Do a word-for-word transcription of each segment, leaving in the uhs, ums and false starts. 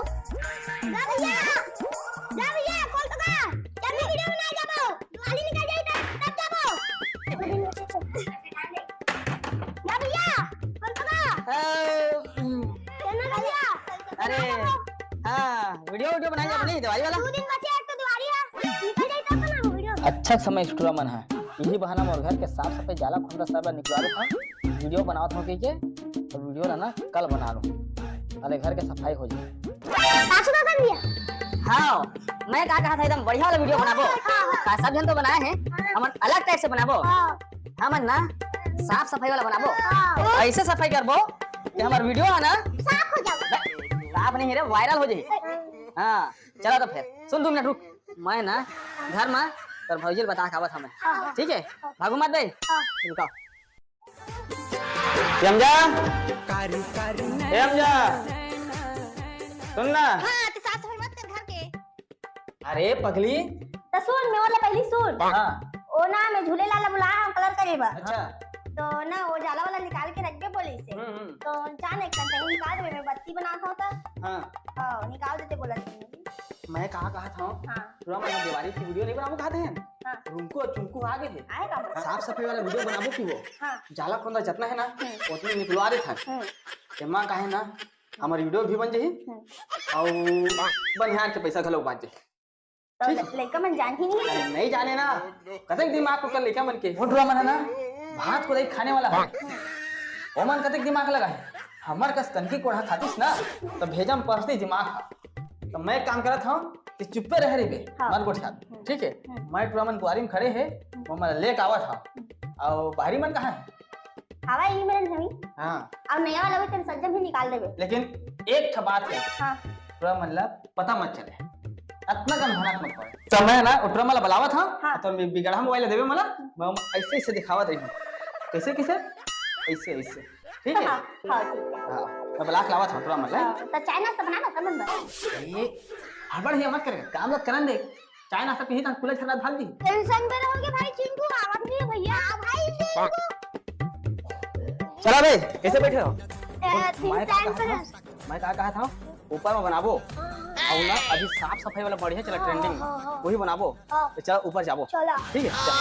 जा भैया, जा भैया, कॉल तो का, जब भी वीडियो बनाए जाबो, खाली निकल जाई त तब जाबो। जा भैया, कॉल तो का। चल ना भैया। अरे, हाँ, वीडियो, वीडियो बनाए जाबो नहीं, दिवाली वाला। दो दिन बचे हैं तो दिवाली है, निकल जाई तब ना वीडियो। अच्छा समय स्टूडियो मन है, यही बहाना मोर घर के साफ सफाई, जाला खोंदा सब ला निकलवा देथों, वीडियो बनावत हों कहिके, और वीडियो ला ना कल बना लूँ, अरे घर के सफाई हो जाए। सासू का कर दिया। हाँ, मैं का कहा था, एकदम बढ़िया वाला वीडियो बनाबो। हाँ, हाँ। का सब जन तो बनाए हैं, हमन अलग टाइप से बनाबो। हाँ। हमन ना साफ सफाई वाला बनाबो। हाँ। ऐसे सफाई करबो कि हमार वीडियो है ना साफ हो जाओ। साफ नहीं रे, वायरल हो जाए। हाँ, चला तो फिर सुन, दो मिनट रुक, मैं ना घर में तोर भौजी ल बता के आवत हमें। हाँ, हाँ। ठीक है, भागू मत बे। हाँ। रुका। ए अमजा, कारी कारी ए अमजा, सुन ना। हाँ, ते साफ सफाई मत कर घर के। अरे पगली। त सुन, मैं वाला पहली सुन। हाँ। ओ ना, मैं झूलेलाल ला बुलाया हूँ कलर करे बर। अच्छा। तो ना, वो जाला वाला निकाल के रख दे बोले से। हम्म, हम्म। तो जान एक घंटे में निकाल दे, मैं बत्ती बनाता हूँ तो। हाँ। हाँ, निकाल देते बोला। मैं कहा कहा था। हाँ। पूरा मैं दिवाली की वीडियो नहीं बनाऊँ कहा थे। हाँ। रुमको और चुमको आ गए हैं। आए का? साफ सफाई वाला वीडियो बनाबो की वो। हाँ। जाला कोंदा जितना है ना, हम्म। उतनी निकलवा देता है। हम्म। एमा का है ना, हमारी वीडियो भी बन जाही। हम्म। और बनिहार के पैसा घलो बांच जाही। तो ठीक। ल-, लइका मन जान ही नहीं। अरे नहीं जाने ना, कतक दिमाग को कर लइका मन के। वो टुरा मन है ना, भात को देख खाने वाला है। वो मन कतक दिमाग लगा है। हमर कस कनकी कोढ़ा खातिस ना, तो भेजा में पड़ती दिमाग हा। तो मैं एक काम करत हूँ कि चुप्पे रह रही बे, हाँ। मत गोठिया। हम्म। ठीक है, हम्म। मैं टुरा मन दुआरी में खड़े है, वो मन लेके आवत हूँ। और बाहरी मन कहाँ है? हवा यही मेरे नहीं। हाँ। अब नया वाला भी तेरे सज्जन भी निकाल देबे। लेकिन एक ठो बात है। हाँ। टुरा मन ला पता मत चले। अतना कन भनक मत पड़े। तो मैं ना उटरा मला बलावत हाँ। हाँ। तो मैं बिगड़ा मोबाइल देबे मला, मैं ऐसे ऐसे दिखावत रही हूँ। कैसे कैसे? ऐसे ऐसे। ठीक है? हाँ, हाँ, ठीक है। हाँ, मैं बला के लावत हूँ टुरा मला। हाँ, तो चाय नाश्ता बना लो, कमन बा। ये हड़बड़ ही मत करे, काम लग करन दे। चाय नाश्ता पीही त कुला झगड़ा भाग दी। टेंशन में रहोगे भाई चिंटू, आवत नहीं है भैया। हाँ भाई चिंटू। चला बे, कैसे बैठे हो? ए, तीन मैं कहा चार था, मैं कहा, कहा था, ऊपर में बनाबो। और ना अभी साफ सफाई वाला बढ़िया चला हाँ, ट्रेंडिंग में, हाँ, हाँ। वही बनाबो। हाँ। तो चला ऊपर जाबो। चला। ठीक है, चल।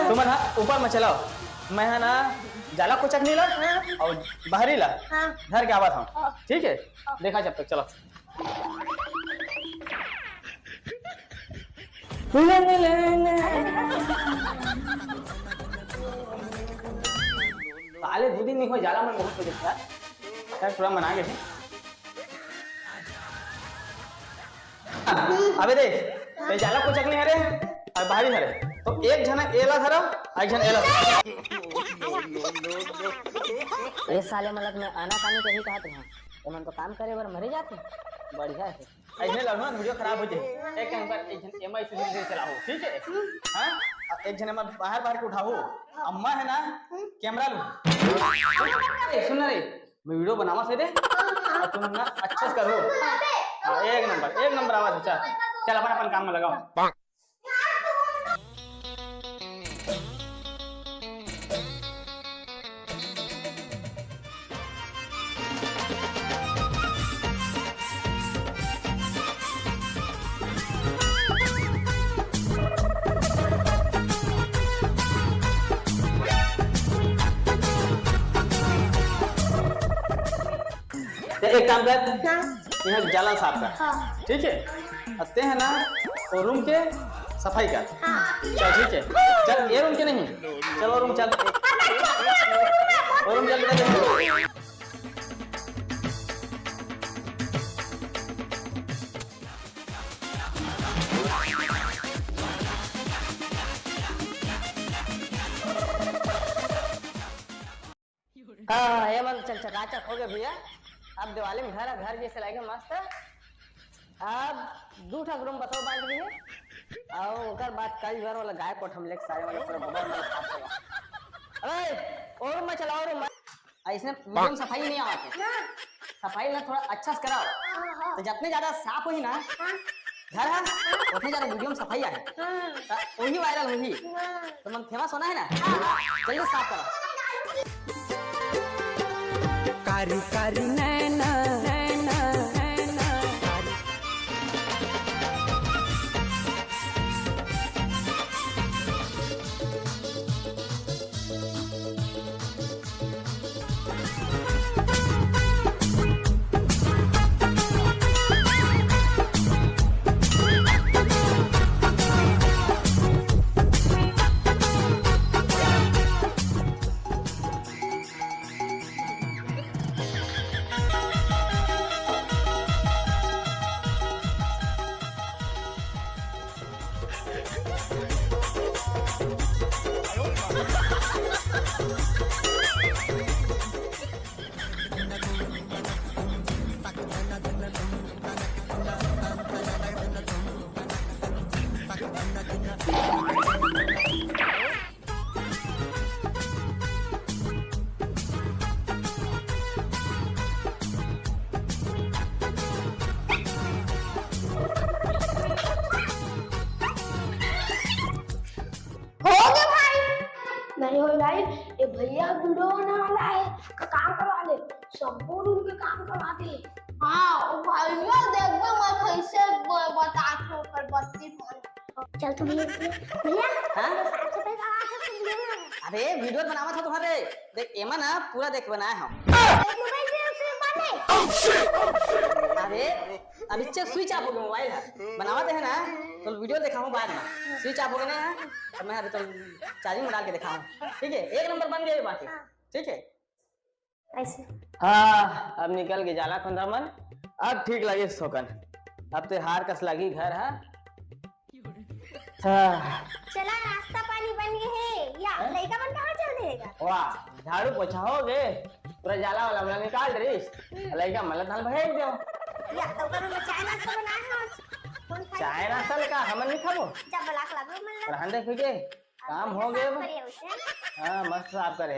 तुम ना ऊपर में चलाओ, मैं है ना जाला कोचक नहीं ला हाँ। और बाहरी ला हाँ। धर के आवा था। हाँ। ठीक है, हाँ। देखा जब तक, चलो। साले दो दिन नहीं हुए, जाला मन बहुत हो जाता है। यार, थोड़ा मना गए हैं। अबे देख, ये जाला कोचक नहीं हरे, और बाहरी हरे। तो एक जना एला धरा, एक जना एला धरा। ये साले मलक में आना कानी कहीं कहा तुम्हें? तुमन तो काम करे बर मरे जाते। बढ़िया है। ऐसे लड़ो ना, वीडियो खराब हो जाए। एक काम कर, एक जन एमआई सीसीटीवी चलाओ, ठीक है? हाँ? अब एक जन एमआई बाहर बाहर के उठाओ। अम्मा है ना, कैमरा लो। ए, सुन ना रे, मैं वीडियो बनावा से दे। और तुम ना अच्छे से करो। हाँ, एक नंबर, एक नंबर आवाज है। चल, चल अपन अपन काम में लगाओ। ते एक काम कर, हाँ। यहाँ जाला साफ कर, हाँ। ठीक है? और ते है ना, वो रूम के सफाई कर। हाँ। चल, ठीक है, चल, ये रूम के नहीं, चल, वो रूम चल, वो रूम चल बेटा, चल। हाँ, ये मन चकचकाचक हो गए भैया। अब दिवाली में घर, घर जैसे लगे मस्त। अब दू ठक रूम बताओ बांट भी है। और ओकर बाद कल घर वाला गाय कोठ हम लेके सारे वाला पूरा बबा वाला साफ करवा। अरे, और रूम में चलाओ रूम में। ऐसे वीडियो में सफाई नहीं आवा के। ना। सफाई ना थोड़ा अच्छा से कराओ। हाँ, हाँ। तो जितने ज्यादा साफ होही ना, हाँ। घर है, उतने ज्यादा वीडियो में सफाई आए। हाँ। तो वही वायरल होही। हाँ। तो मन फेमस होना है ना? हाँ, हाँ। जल्दी साफ करो। कारी कारी नैन भैया वीडियो बनाने वाला हे, का काम करवा दे, सब रूम के काम करवा दे। हाँ, ओ भैया देखबे मैं कैसे ब-, बताथों ओकर बत्ती बंद। चल तू भैया, भैया, हाँ? साफ सफाई करवा के तू वीडियो बना। अरे वीडियो बनावत हँव तुम्हारे, देख एमा ना पूरा देख बनाए हँव। मोबाइल से बने। अरे अभी चे स्विच ऑफ हो गे मोबाइल ह, बनावत हे ना, तो वीडियो देखाहूँ बाद में। स्विच ऑफ हो गे ना, तो मैं अभी तो चार्जिंग में डाल के देखाहूँ। ठीक है, एक नंबर बन गे बाकी। ठीक है, ऐसे। हाँ, अब निकल गे जाला खोंधा मन, अब ठीक लगे सोकन, अब ते हार कस लगी घर ह। हाँ। चला, नाश्ता पानी बन गे हे। या, हैं? लइका मन कहाँ चल देगा? वाह, झाड़ू पोछा हो गे, पूरा जाला वाला मन निकाल डरिस। हम्म। लइका मन ला धन भेज देव। या, तो करो, मैं चाय नाश्ता बनाए हँव। कौन खाई? चाय नाश्ता ले का हमन नहीं खाबो? जब बलाक लागो मन ला। रहन दे, ठीक है, काम हो गे। हाँ, मस्त साफ करे।